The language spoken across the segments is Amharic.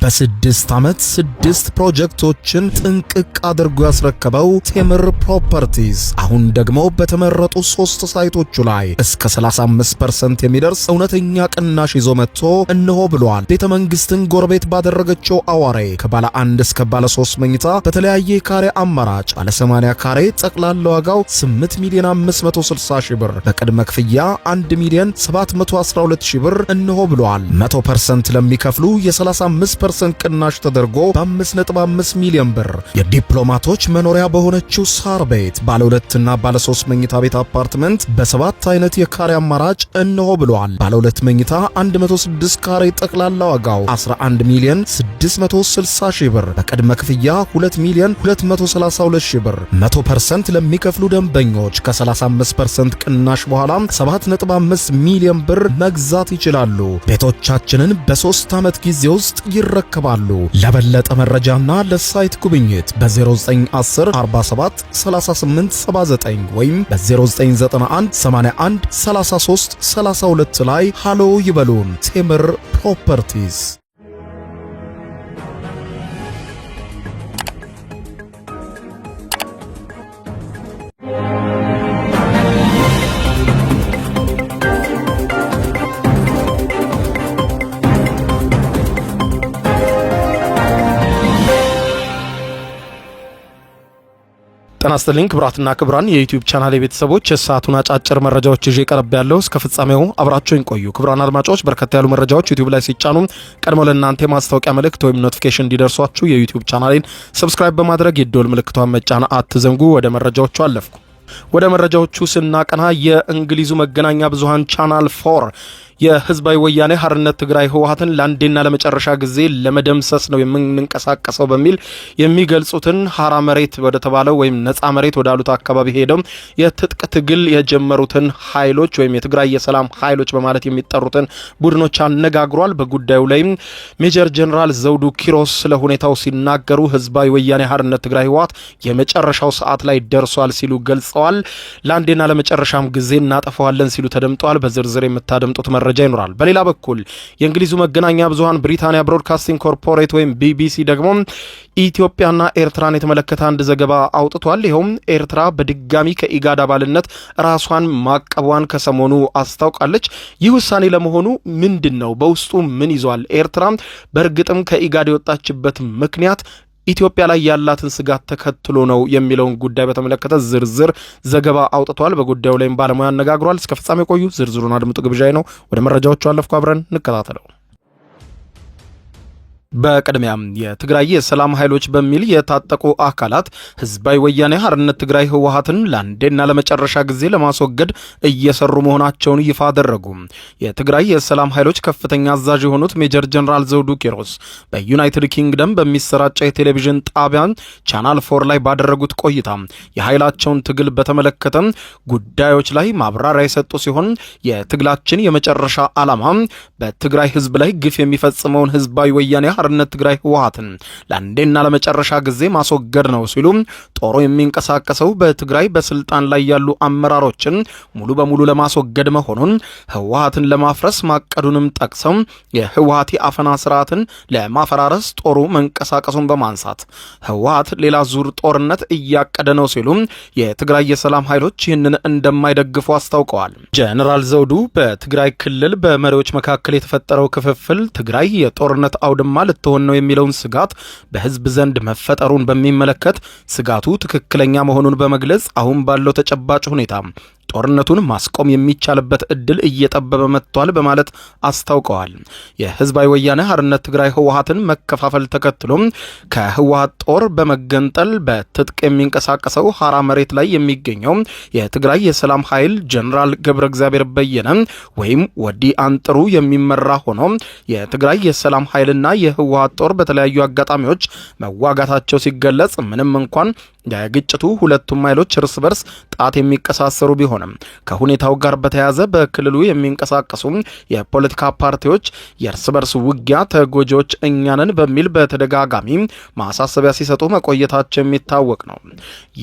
በ6 ዓመት ስድስት ፕሮጀክቶችን ጥንቅቅ አድርጎ ያስረከበው ቴምር ፕሮፐርቲስ አሁን ደግሞ በተመረጡ ሶስት ሳይቶቹ ላይ እስከ 35% የሚደርስ እውነተኛ ቅናሽ ይዞ መጥቶ እነሆ ብሏል። ቤተ መንግስትን ጎረቤት ባደረገችው አዋሬ ከባለ አንድ እስከ ባለ 3 መኝታ በተለያየ የካሬ አማራጭ ባለ 80 ካሬ ጠቅላላ ዋጋው 8 ሚሊዮን 560 ሺህ ብር፣ በቅድመ ክፍያ 1 ሚሊዮን 712 ሺህ ብር እነሆ ብሏል። 100% ለሚከፍሉ የ35% ቅናሽ ተደርጎ በ5.5 ሚሊዮን ብር የዲፕሎማቶች መኖሪያ በሆነችው ሳር ቤት ባለ ሁለትና ባለ 3 መኝታ ቤት አፓርትመንት በሰባት አይነት የካሬ አማራጭ እነሆ ብሏል። ባለ ሁለት መኝታ 106 ካሬ ጠቅላላ ዋጋው 11 ሚሊዮን 660 ሺህ ብር፣ በቅድመ ክፍያ 2 ሚሊዮን 232 ሺህ ብር፣ 100% ለሚከፍሉ ደንበኞች ከ35% ቅናሽ በኋላ 7.5 ሚሊዮን ብር መግዛት ይችላሉ። ቤቶቻችንን በ3 ዓመት ጊዜ ውስጥ ይረከባሉ። ለበለጠ መረጃና ለ site ጉብኝት በ0910 47 38 79 ወይም በ0991 81 33 32 ላይ ሃሎ ይበሉን። ቴምር ፕሮፐርቲስ። ጤና ይስጥልኝ ክቡራትና ክቡራን የዩቲዩብ ቻናል ቤተሰቦች፣ የሰዓቱን አጫጭር መረጃዎች ይዤ ቀርቤያለሁ። እስከ ፍጻሜው አብራችሁኝ ቆዩ። ክቡራን አድማጮች፣ በርከት ያሉ መረጃዎች ዩቲዩብ ላይ ሲጫኑ ቀድሞ ለእናንተ የማስታወቂያ መልእክት ወይም notification እንዲደርሷችሁ የዩቲዩብ ቻናሌን subscribe በማድረግ የደወል ምልክቷን መጫን አትዘንጉ። ወደ መረጃዎቹ አለፍኩ። ወደ መረጃዎቹ ስናቀና የእንግሊዙ መገናኛ ብዙሃን ቻናል ፎር የህዝባዊ ወያኔ ሀርነት ትግራይ ህወሀትን ለአንዴና ለመጨረሻ ጊዜ ለመደምሰስ ነው የምንንቀሳቀሰው በሚል የሚገልጹትን ሀራ መሬት ወደ ተባለው ወይም ነጻ መሬት ወዳሉት አካባቢ ሄደው የትጥቅ ትግል የጀመሩትን ኃይሎች ወይም የትግራይ የሰላም ኃይሎች በማለት የሚጠሩትን ቡድኖች አነጋግሯል። በጉዳዩ ላይም ሜጀር ጀኔራል ዘውዱ ኪሮስ ስለ ሁኔታው ሲናገሩ ህዝባዊ ወያኔ ሀርነት ትግራይ ህወሀት የመጨረሻው ሰዓት ላይ ደርሷል ሲሉ ገልጸዋል። ለአንዴና ለመጨረሻም ጊዜ እናጠፋዋለን ሲሉ ተደምጠዋል። በዝርዝር የምታደምጡት መረጃ ይኖራል። በሌላ በኩል የእንግሊዙ መገናኛ ብዙሃን ብሪታንያ ብሮድካስቲንግ ኮርፖሬት ወይም ቢቢሲ ደግሞ ኢትዮጵያና ኤርትራን የተመለከተ አንድ ዘገባ አውጥቷል። ይኸውም ኤርትራ በድጋሚ ከኢጋድ አባልነት ራሷን ማቀቧን ከሰሞኑ አስታውቃለች። ይህ ውሳኔ ለመሆኑ ምንድን ነው? በውስጡ ምን ይዟል? ኤርትራ በእርግጥም ከኢጋድ የወጣችበት ምክንያት ኢትዮጵያ ላይ ያላትን ስጋት ተከትሎ ነው የሚለውን ጉዳይ በተመለከተ ዝርዝር ዘገባ አውጥቷል። በጉዳዩ ላይም ባለሙያ አነጋግሯል። እስከ ፍጻሜ ቆዩ። ዝርዝሩን አድምጡ ግብዣዬ ነው። ወደ መረጃዎቹ አለፍኩ። አብረን እንከታተለው። በቅድሚያም የትግራይ የሰላም ኃይሎች በሚል የታጠቁ አካላት ህዝባዊ ወያኔ ሓርነት ትግራይ ህወሓትን ለአንዴና ለመጨረሻ ጊዜ ለማስወገድ እየሰሩ መሆናቸውን ይፋ አደረጉ። የትግራይ የሰላም ኃይሎች ከፍተኛ አዛዥ የሆኑት ሜጀር ጀነራል ዘውዱ ኪሮስ በዩናይትድ ኪንግደም በሚሰራጨው የቴሌቪዥን ጣቢያ ቻናል ፎር ላይ ባደረጉት ቆይታ የኃይላቸውን ትግል በተመለከተ ጉዳዮች ላይ ማብራሪያ የሰጡ ሲሆን የትግላችን የመጨረሻ ዓላማ በትግራይ ህዝብ ላይ ግፍ የሚፈጽመውን ህዝባዊ ወያኔ ሓርነት ትግራይ ህወሓትን ለአንዴና ለመጨረሻ ጊዜ ማስወገድ ነው ሲሉ ጦሩ የሚንቀሳቀሰው በትግራይ በስልጣን ላይ ያሉ አመራሮችን ሙሉ በሙሉ ለማስወገድ መሆኑን፣ ህወሓትን ለማፍረስ ማቀዱንም ጠቅሰው የህወሓት የአፈና ስርዓትን ለማፈራረስ ጦሩ መንቀሳቀሱን በማንሳት ህወሓት ሌላ ዙር ጦርነት እያቀደ ነው ሲሉ የትግራይ የሰላም ኃይሎች ይህንን እንደማይደግፉ አስታውቀዋል። ጀነራል ዘውዱ በትግራይ ክልል በመሪዎች መካከል የተፈጠረው ክፍፍል ትግራይ የጦርነት አውድማ ልትሆን ነው የሚለውን ስጋት በህዝብ ዘንድ መፈጠሩን በሚመለከት ስጋቱ ትክክለኛ መሆኑን በመግለጽ አሁን ባለው ተጨባጭ ሁኔታ ጦርነቱን ማስቆም የሚቻልበት እድል እየጠበበ መጥቷል በማለት አስታውቀዋል። የህዝባዊ ወያነ ሓርነት ትግራይ ህወሓትን መከፋፈል ተከትሎ ከህወሓት ጦር በመገንጠል በትጥቅ የሚንቀሳቀሰው ሀራ መሬት ላይ የሚገኘው የትግራይ የሰላም ኃይል ጀኔራል ገብረ እግዚአብሔር በየነ ወይም ወዲ አንጥሩ የሚመራ ሆኖ የትግራይ የሰላም ኃይልና የህወሓት ጦር በተለያዩ አጋጣሚዎች መዋጋታቸው ሲገለጽ ምንም እንኳን የግጭቱ ሁለቱም ኃይሎች እርስ በርስ ጣት የሚቀሳሰሩ ቢሆንም ቢሆንም ከሁኔታው ጋር በተያያዘ በክልሉ የሚንቀሳቀሱ የፖለቲካ ፓርቲዎች የእርስ በርስ ውጊያ ተጎጂዎች እኛ ነን በሚል በተደጋጋሚ ማሳሰቢያ ሲሰጡ መቆየታቸው የሚታወቅ ነው።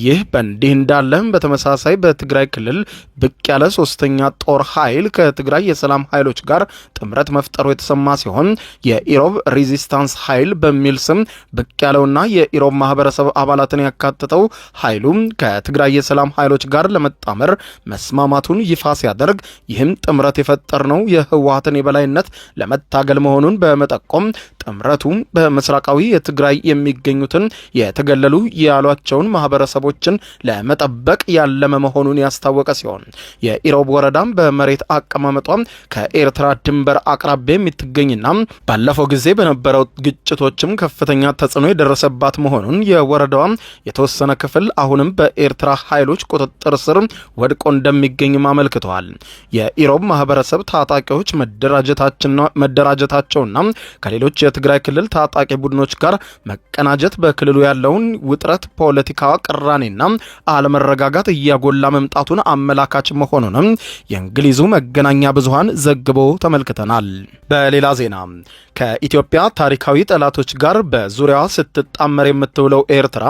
ይህ በእንዲህ እንዳለም በተመሳሳይ በትግራይ ክልል ብቅ ያለ ሶስተኛ ጦር ኃይል ከትግራይ የሰላም ኃይሎች ጋር ጥምረት መፍጠሩ የተሰማ ሲሆን የኢሮብ resistance ኃይል በሚል ስም ብቅ ያለውና የኢሮብ ማህበረሰብ አባላትን ያካተተው ኃይሉ ከትግራይ የሰላም ኃይሎች ጋር ለመጣመር መስማማቱን ይፋ ሲያደርግ ይህም ጥምረት የፈጠርነው የህወሀትን የበላይነት ለመታገል መሆኑን በመጠቆም ጥምረቱ በምስራቃዊ የትግራይ የሚገኙትን የተገለሉ ያሏቸውን ማህበረሰቦችን ለመጠበቅ ያለመ መሆኑን ያስታወቀ ሲሆን የኢሮብ ወረዳም በመሬት አቀማመጧ ከኤርትራ ድንበር አቅራቢያ የምትገኝና ባለፈው ጊዜ በነበረው ግጭቶችም ከፍተኛ ተጽዕኖ የደረሰባት መሆኑን የወረዳዋ የተወሰነ ክፍል አሁንም በኤርትራ ኃይሎች ቁጥጥር ስር ወድቆ እንደሚገኝም አመልክተዋል። የኢሮብ ማህበረሰብ ታጣቂዎች መደራጀታቸውና ከሌሎች የትግራይ ክልል ታጣቂ ቡድኖች ጋር መቀናጀት በክልሉ ያለውን ውጥረት፣ ፖለቲካ ቅራኔና አለመረጋጋት እያጎላ መምጣቱን አመላካች መሆኑንም የእንግሊዙ መገናኛ ብዙሃን ዘግቦ ተመልክተናል። በሌላ ዜና ከኢትዮጵያ ታሪካዊ ጠላቶች ጋር በዙሪያዋ ስትጣመር የምትውለው ኤርትራ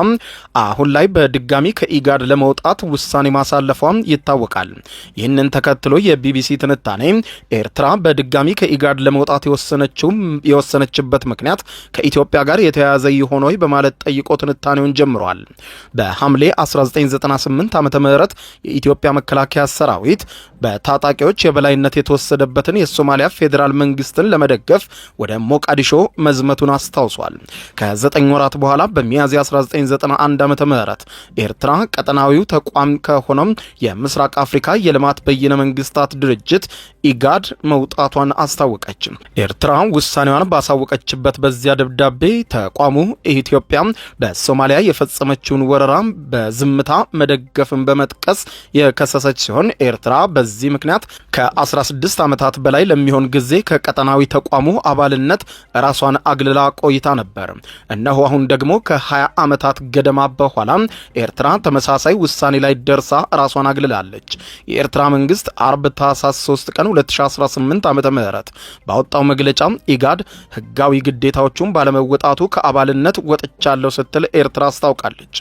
አሁን ላይ በድጋሚ ከኢጋድ ለመውጣት ውሳኔ ማሳለፏ ይታወቃል። ይህንን ተከትሎ የቢቢሲ ትንታኔ ኤርትራ በድጋሚ ከኢጋድ ለመውጣት የወሰነችበት ምክንያት ከኢትዮጵያ ጋር የተያያዘ ይሆን ወይ በማለት ጠይቆ ትንታኔውን ጀምሯል። በሐምሌ 1998 ዓ.ም የኢትዮጵያ መከላከያ ሰራዊት በታጣቂዎች የበላይነት የተወሰደበትን የሶማሊያ ፌዴራል መንግስትን ለመደገፍ ወደ ሞቃዲሾ መዝመቱን አስታውሷል። ከ9 ወራት በኋላ በሚያዝያ 1991 ዓ.ም ኤርትራ ቀጠናዊው ተቋም ከሆነው የምስራቅ አፍሪካ የልማት በይነ መንግስታት ድርጅት ኢጋድ መውጣቷን አስታወቀች። ኤርትራ ውሳኔዋን ባሳወቀችበት በዚያ ደብዳቤ ተቋሙ ኢትዮጵያ በሶማሊያ የፈጸመችውን ወረራ በዝምታ መደገፍን በመጥቀስ የከሰሰች ሲሆን ኤርትራ በዚህ ምክንያት ከ16 ዓመታት በላይ ለሚሆን ጊዜ ከቀጠናዊ ተቋሙ አባልነት ራሷን አግልላ ቆይታ ነበር። እነሆ አሁን ደግሞ ከ20 ዓመታት ገደማ በኋላ ኤርትራ ተመሳሳይ ውሳኔ ላይ ደርሳ ራሷን አግልላለች። የኤርትራ መንግስት አርብ ታህሳስ 3 ቀን 2018 ዓ.ም ባወጣው መግለጫ ኢጋድ ህጋዊ ግዴታዎቹን ባለመወጣቱ ከአባልነት ወጥቻለሁ ስትል ኤርትራ አስታውቃለች።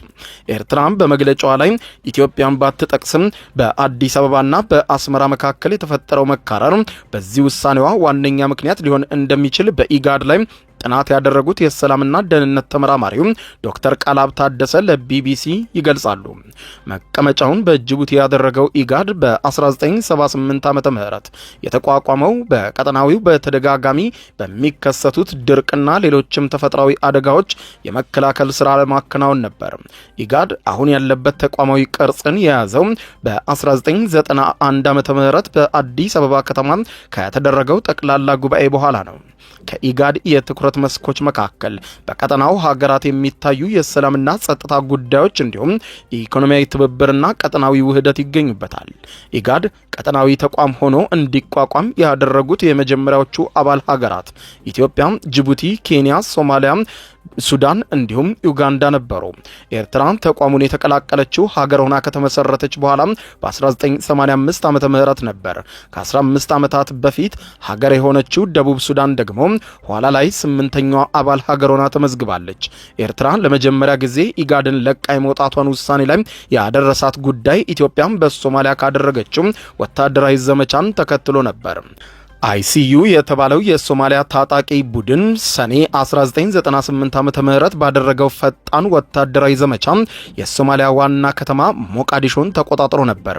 ኤርትራም በመግለጫዋ ላይ ኢትዮጵያን ባትጠቅስም በአዲስ አበባና በአስመራ መካከል የተፈጠረው መካረር በዚህ ውሳኔዋ ዋነኛ ምክንያት ሊሆን እንደሚችል በኢጋድ ላይ ጥናት ያደረጉት የሰላምና ደህንነት ተመራማሪው ዶክተር ቃላብ ታደሰ ለቢቢሲ ይገልጻሉ። መቀመጫውን በጅቡቲ ያደረገው ኢጋድ በ1978 ዓ.ም የተቋቋመው በቀጠናዊው በተደጋጋሚ በሚከሰቱት ድርቅና ሌሎችም ተፈጥሯዊ አደጋዎች የመከላከል ስራ ለማከናወን ነበር። ኢጋድ አሁን ያለበት ተቋማዊ ቅርጽን የያዘው በ1991 ዓ.ም በአዲስ አበባ ከተማ ከተደረገው ጠቅላላ ጉባኤ በኋላ ነው። ከኢጋድ የትኩረት መስኮች መካከል በቀጠናው ሀገራት የሚታዩ የሰላምና ጸጥታ ጉዳዮች እንዲሁም የኢኮኖሚያዊ ትብብርና ቀጠናዊ ውህደት ይገኙበታል። ኢጋድ ቀጠናዊ ተቋም ሆኖ እንዲቋቋም ያደረጉት የመጀመሪያዎቹ አባል ሀገራት ኢትዮጵያ፣ ጅቡቲ፣ ኬንያ፣ ሶማሊያ፣ ሱዳን እንዲሁም ዩጋንዳ ነበሩ። ኤርትራ ተቋሙን የተቀላቀለችው ሀገር ሆና ከተመሰረተች በኋላ በ1985 ዓመተ ምህረት ነበር። ከ15 ዓመታት በፊት ሀገር የሆነችው ደቡብ ሱዳን ደግሞ ኋላ ላይ 8ኛዋ አባል ሀገር ሆና ተመዝግባለች። ኤርትራ ለመጀመሪያ ጊዜ ኢጋድን ለቃ የመውጣቷን ውሳኔ ላይ ያደረሳት ጉዳይ ኢትዮጵያም በሶማሊያ ካደረገችው ወታደራዊ ዘመቻን ተከትሎ ነበር። አይሲዩ የተባለው የሶማሊያ ታጣቂ ቡድን ሰኔ 1998 ዓ.ም ባደረገው ፈጣን ወታደራዊ ዘመቻ የሶማሊያ ዋና ከተማ ሞቃዲሾን ተቆጣጥሮ ነበር።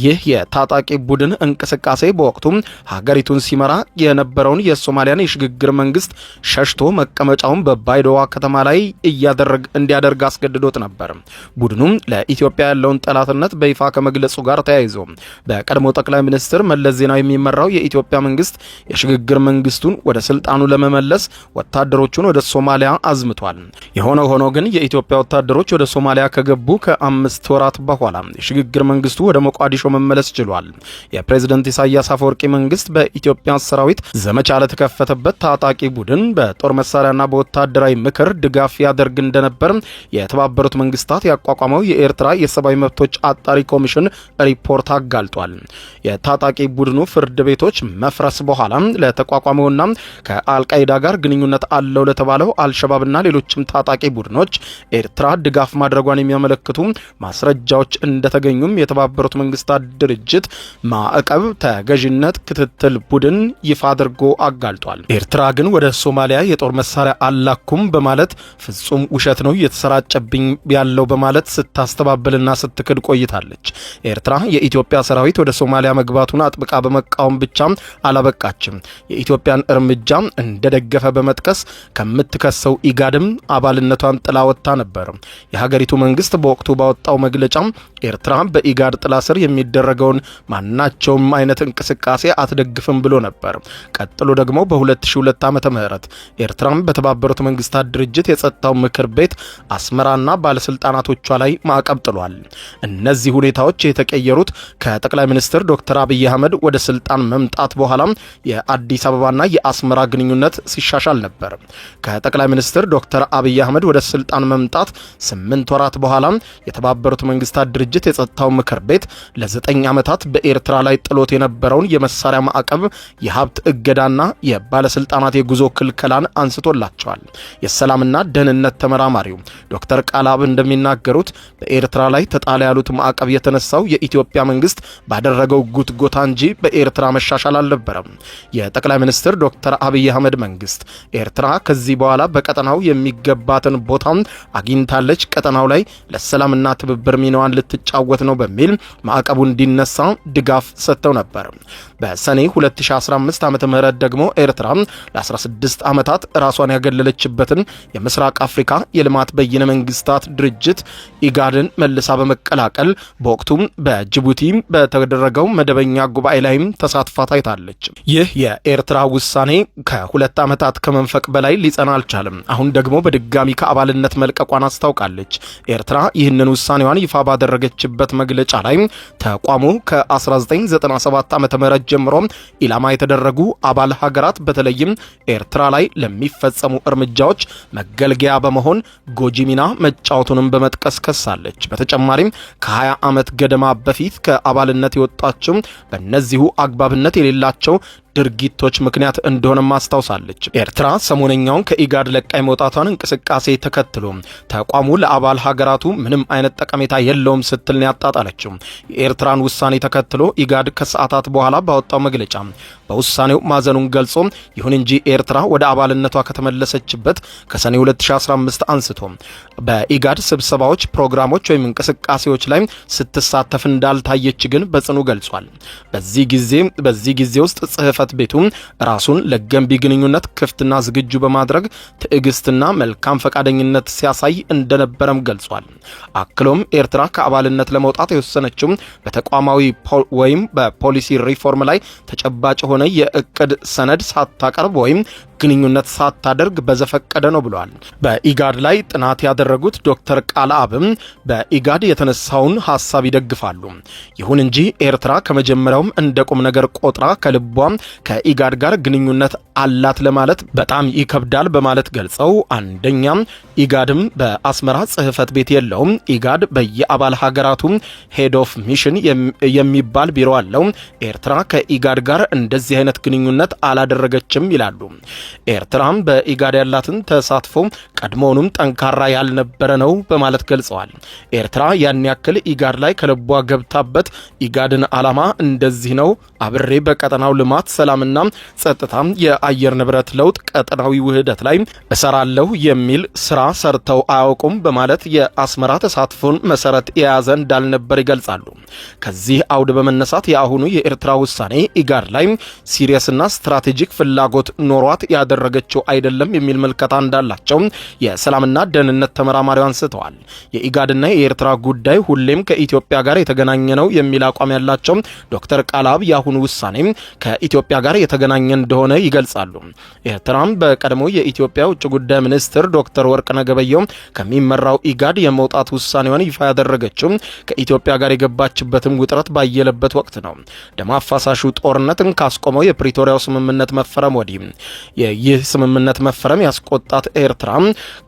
ይህ የታጣቂ ቡድን እንቅስቃሴ በወቅቱ ሀገሪቱን ሲመራ የነበረውን የሶማሊያን የሽግግር መንግስት ሸሽቶ መቀመጫውን በባይዶዋ ከተማ ላይ እንዲያደርግ አስገድዶት ነበር። ቡድኑም ለኢትዮጵያ ያለውን ጠላትነት በይፋ ከመግለጹ ጋር ተያይዞ በቀድሞ ጠቅላይ ሚኒስትር መለስ ዜናዊ የሚመራው የኢትዮጵያ መንግስት መንግስት የሽግግር መንግስቱን ወደ ስልጣኑ ለመመለስ ወታደሮቹን ወደ ሶማሊያ አዝምቷል። የሆነ ሆኖ ግን የኢትዮጵያ ወታደሮች ወደ ሶማሊያ ከገቡ ከ5 ወራት በኋላ የሽግግር መንግስቱ ወደ ሞቃዲሾ መመለስ ችሏል። የፕሬዝደንት ኢሳያስ አፈወርቂ መንግስት በኢትዮጵያ ሰራዊት ዘመቻ ለተከፈተበት ታጣቂ ቡድን በጦር መሳሪያና በወታደራዊ ምክር ድጋፍ ያደርግ እንደነበር የተባበሩት መንግስታት ያቋቋመው የኤርትራ የሰብአዊ መብቶች አጣሪ ኮሚሽን ሪፖርት አጋልጧል። የታጣቂ ቡድኑ ፍርድ ቤቶች መፍረስ በኋላ ለተቋቋመውና ከአልቃይዳ ጋር ግንኙነት አለው ለተባለው አልሸባብና ሌሎችም ታጣቂ ቡድኖች ኤርትራ ድጋፍ ማድረጓን የሚያመለክቱ ማስረጃዎች እንደተገኙም የተባበሩት መንግስታት ድርጅት ማዕቀብ ተገዥነት ክትትል ቡድን ይፋ አድርጎ አጋልጧል። ኤርትራ ግን ወደ ሶማሊያ የጦር መሳሪያ አላኩም በማለት ፍጹም ውሸት ነው እየተሰራጨብኝ ያለው በማለት ስታስተባብልና ስትክድ ቆይታለች። ኤርትራ የኢትዮጵያ ሰራዊት ወደ ሶማሊያ መግባቱን አጥብቃ በመቃወም ብቻ አላበቃችም። የኢትዮጵያን እርምጃ እንደደገፈ በመጥቀስ ከምትከሰው ኢጋድም አባልነቷን ጥላ ወጥታ ነበር። የሀገሪቱ መንግስት በወቅቱ ባወጣው መግለጫ ኤርትራ በኢጋድ ጥላ ስር የሚደረገውን ማናቸውም አይነት እንቅስቃሴ አትደግፍም ብሎ ነበር። ቀጥሎ ደግሞ በ2002 ዓመተ ምህረት ኤርትራም በተባበሩት መንግስታት ድርጅት የጸጥታው ምክር ቤት አስመራና ባለስልጣናቶቿ ላይ ማዕቀብ ጥሏል። እነዚህ ሁኔታዎች የተቀየሩት ከጠቅላይ ሚኒስትር ዶክተር አብይ አህመድ ወደ ስልጣን መምጣት በኋላ የአዲስ አበባና የአስመራ ግንኙነት ሲሻሻል ነበር። ከጠቅላይ ሚኒስትር ዶክተር አብይ አህመድ ወደ ስልጣን መምጣት 8 ወራት በኋላ የተባበሩት መንግስታት ድርጅት የጸጥታው ምክር ቤት ለ9 ዓመታት በኤርትራ ላይ ጥሎት የነበረውን የመሳሪያ ማዕቀብ፣ የሀብት እገዳና የባለስልጣናት የጉዞ ክልከላን አንስቶላቸዋል። የሰላምና ደህንነት ተመራማሪው ዶክተር ቃላብ እንደሚናገሩት በኤርትራ ላይ ተጣለ ያሉት ማዕቀብ የተነሳው የኢትዮጵያ መንግስት ባደረገው ጉትጎታ እንጂ በኤርትራ መሻሻል አልነበረም። የጠቅላይ ሚኒስትር ዶክተር አብይ አህመድ መንግስት ኤርትራ ከዚህ በኋላ በቀጠናው የሚገባትን ቦታ አግኝታለች፣ ቀጠናው ላይ ለሰላምና ትብብር ሚናዋን ልትጫወት ነው በሚል ማዕቀቡ እንዲነሳ ድጋፍ ሰጥተው ነበር። በሰኔ 2015 ዓ.ም ደግሞ ኤርትራ ለ16 ዓመታት ራሷን ያገለለችበትን የምስራቅ አፍሪካ የልማት በይነ መንግስታት ድርጅት ኢጋድን መልሳ በመቀላቀል በወቅቱም በጅቡቲ በተደረገው መደበኛ ጉባኤ ላይም ተሳትፋ ታይታለች። ይህ የኤርትራ ውሳኔ ከ2 ዓመታት ከመንፈቅ በላይ ሊጸና አልቻለም። አሁን ደግሞ በድጋሚ ከአባልነት መልቀቋን አስታውቃለች። ኤርትራ ይህንን ውሳኔዋን ይፋ ባደረገችበት መግለጫ ላይ ተቋሙ ከ1997 ዓ.ም ጀምሮ ኢላማ የተደረጉ አባል ሀገራት በተለይም ኤርትራ ላይ ለሚፈጸሙ እርምጃዎች መገልገያ በመሆን ጎጂ ሚና መጫወቱንም በመጥቀስ ከሳለች። በተጨማሪም ከ20 ዓመት ገደማ በፊት ከአባልነት የወጣችው በእነዚሁ አግባብነት የሌላቸው ድርጊቶች ምክንያት እንደሆነም አስታውሳለች። ኤርትራ ሰሞነኛውን ከኢጋድ ለቃ የመውጣቷን እንቅስቃሴ ተከትሎ ተቋሙ ለአባል ሀገራቱ ምንም አይነት ጠቀሜታ የለውም ስትል ነው ያጣጣለችው። የኤርትራን ውሳኔ ተከትሎ ኢጋድ ከሰዓታት በኋላ ባወጣው መግለጫ በውሳኔው ማዘኑን ገልጾ፣ ይሁን እንጂ ኤርትራ ወደ አባልነቷ ከተመለሰችበት ከሰኔ 2015 አንስቶ በኢጋድ ስብሰባዎች፣ ፕሮግራሞች ወይም እንቅስቃሴዎች ላይ ስትሳተፍ እንዳልታየች ግን በጽኑ ገልጿል። በዚህ ጊዜ ውስጥ ጽህፈት ቤቱ ራሱን ለገንቢ ግንኙነት ክፍትና ዝግጁ በማድረግ ትዕግስትና መልካም ፈቃደኝነት ሲያሳይ እንደነበረም ገልጿል። አክሎም ኤርትራ ከአባልነት ለመውጣት የወሰነችው በተቋማዊ ወይም በፖሊሲ ሪፎርም ላይ ተጨባጭ የሆነ የእቅድ ሰነድ ሳታቀርብ ወይም ግንኙነት ሳታደርግ በዘፈቀደ ነው ብለዋል። በኢጋድ ላይ ጥናት ያደረጉት ዶክተር ቃልአብም በኢጋድ የተነሳውን ሀሳብ ይደግፋሉ። ይሁን እንጂ ኤርትራ ከመጀመሪያውም እንደ ቁም ነገር ቆጥራ ከልቧ ከኢጋድ ጋር ግንኙነት አላት ለማለት በጣም ይከብዳል በማለት ገልጸው፣ አንደኛ ኢጋድም በአስመራ ጽህፈት ቤት የለውም። ኢጋድ በየአባል ሀገራቱ head of mission የሚባል ቢሮ አለው። ኤርትራ ከኢጋድ ጋር እንደዚህ አይነት ግንኙነት አላደረገችም ይላሉ። ኤርትራም በኢጋድ ያላትን ተሳትፎ ቀድሞውኑም ጠንካራ ያልነበረ ነው በማለት ገልጸዋል። ኤርትራ ያን ያክል ኢጋድ ላይ ከልቧ ገብታበት ኢጋድን ዓላማ እንደዚህ ነው አብሬ በቀጠናው ልማት፣ ሰላምና ጸጥታ፣ የአየር ንብረት ለውጥ፣ ቀጠናዊ ውህደት ላይ እሰራለሁ የሚል ስራ ሰርተው አያውቁም በማለት የአስመራ ተሳትፎን መሰረት የያዘ እንዳልነበር ይገልጻሉ። ከዚህ አውድ በመነሳት የአሁኑ የኤርትራ ውሳኔ ኢጋድ ላይ serious ና strategic ፍላጎት ኖሯት ያደረገችው አይደለም የሚል ምልከታ እንዳላቸው የሰላምና ደህንነት ተመራማሪው አንስተዋል። የኢጋድና የኤርትራ ጉዳይ ሁሌም ከኢትዮጵያ ጋር የተገናኘ ነው የሚል አቋም ያላቸው ዶክተር ቃላብ የአሁኑ ውሳኔ ከኢትዮጵያ ከኢትዮጵያ ጋር የተገናኘ እንደሆነ ይገልጻሉ። ኤርትራም በቀድሞ የኢትዮጵያ ውጭ ጉዳይ ሚኒስትር ዶክተር ወርቅነህ ገበየሁ ከሚመራው ኢጋድ የመውጣት ውሳኔዋን ይፋ ያደረገችው ከኢትዮጵያ ጋር የገባችበትም ውጥረት ባየለበት ወቅት ነው። ደም አፋሳሹ ጦርነትን ካስቆመው የፕሪቶሪያው ስምምነት መፈረም ወዲህ ይህ ስምምነት መፈረም ያስቆጣት ኤርትራ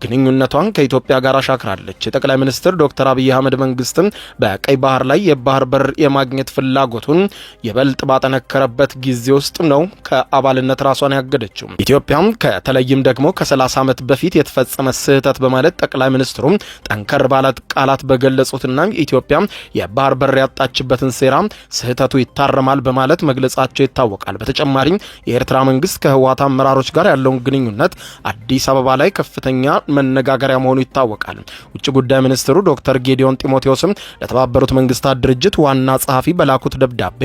ግንኙነቷን ከኢትዮጵያ ጋር አሻክራለች። የጠቅላይ ሚኒስትር ዶክተር አብይ አህመድ መንግስትም በቀይ ባህር ላይ የባህር በር የማግኘት ፍላጎቱን ይበልጥ ባጠነከረበት ጊዜ ውስጥ ነው ከአባልነት ራሷን ያገደችው። ኢትዮጵያም ከተለይም ደግሞ ከ30 ዓመት በፊት የተፈጸመ ስህተት በማለት ጠቅላይ ሚኒስትሩ ጠንከር ባላት ቃላት በገለጹትና ኢትዮጵያ የባህር በር ያጣችበትን ሴራ ስህተቱ ይታረማል በማለት መግለጻቸው ይታወቃል። በተጨማሪም የኤርትራ መንግስት ከህወሓት አመራሮች ጋር ያለውን ግንኙነት አዲስ አበባ ላይ ከፍተኛ መነጋገሪያ መሆኑ ይታወቃል። ውጭ ጉዳይ ሚኒስትሩ ዶክተር ጌዲዮን ጢሞቴዎስም ለተባበሩት መንግስታት ድርጅት ዋና ጸሐፊ በላኩት ደብዳቤ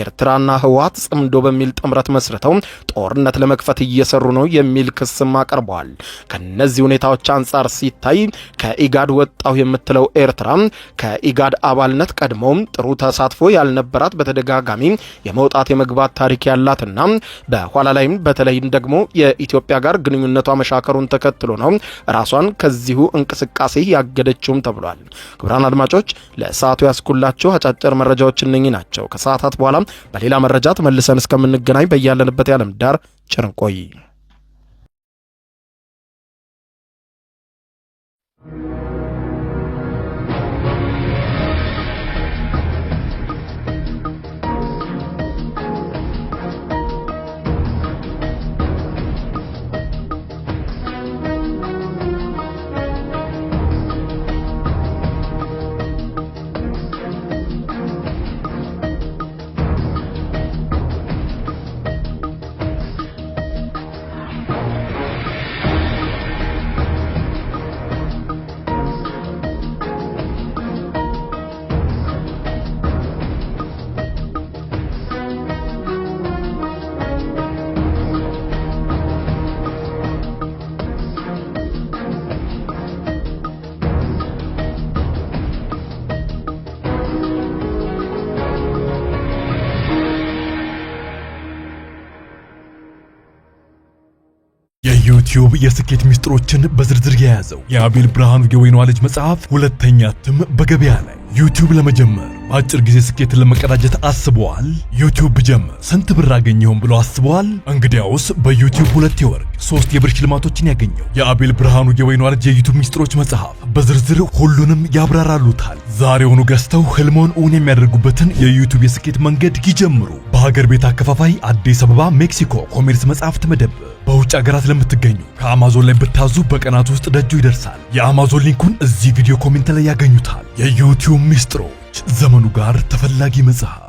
ኤርትራና ህወሓት ጽምዶ በሚል ጥምረት መስርተው ጦርነት ለመክፈት እየሰሩ ነው የሚል ክስም አቅርበዋል። ከነዚህ ሁኔታዎች አንጻር ሲታይ ከኢጋድ ወጣሁ የምትለው ኤርትራ ከኢጋድ አባልነት ቀድሞም ጥሩ ተሳትፎ ያልነበራት በተደጋጋሚ የመውጣት የመግባት ታሪክ ያላትና በኋላ ላይም በተለይም ደግሞ የኢትዮጵያ ጋር ግንኙነቷ መሻከሩን ተከትሎ ነው ራሷን ከዚሁ እንቅስቃሴ ያገደችውም ተብሏል። ክቡራን አድማጮች ለሰዓቱ ያስኩላችሁ አጫጭር መረጃዎች እነኚህ ናቸው። ከሰዓታት በኋላ በሌላ መረጃ ተመልሰን እስከምንገናኝ በያለንበት የዓለም ዳር ቸር እንቆይ። የዩቲዩብ የስኬት ሚስጥሮችን በዝርዝር የያዘው የአቤል ብርሃኑ የወይኗ ልጅ መጽሐፍ ሁለተኛ እትም በገበያ ላይ። ዩቲዩብ ለመጀመር በአጭር ጊዜ ስኬትን ለመቀዳጀት አስበዋል? ዩቲዩብ ብጀምር ስንት ብር አገኘሁም ብሎ አስበዋል? እንግዲያውስ በዩቲዩብ 2 የወርቅ 3 የብር ሽልማቶችን ያገኘው የአቤል ብርሃኑ የወይኗ ልጅ የዩቲዩብ ሚስጥሮች መጽሐፍ በዝርዝር ሁሉንም ያብራራሉታል። ዛሬውኑ ገዝተው ህልሞን እውን የሚያደርጉበትን የዩቲዩብ የስኬት መንገድ ይጀምሩ። በሀገር ቤት አከፋፋይ አዲስ አበባ ሜክሲኮ ኮሜርስ መጽሐፍት መደብር። በውጭ ሀገራት ለምትገኙ ከአማዞን ላይ ብታዙ በቀናት ውስጥ ደጁ ይደርሳል። የአማዞን link ኡን እዚህ ቪዲዮ comment ላይ ያገኙታል። የዩቲዩብ ሚስጥሮች ዘመኑ ጋር ተፈላጊ መጽሐፍ።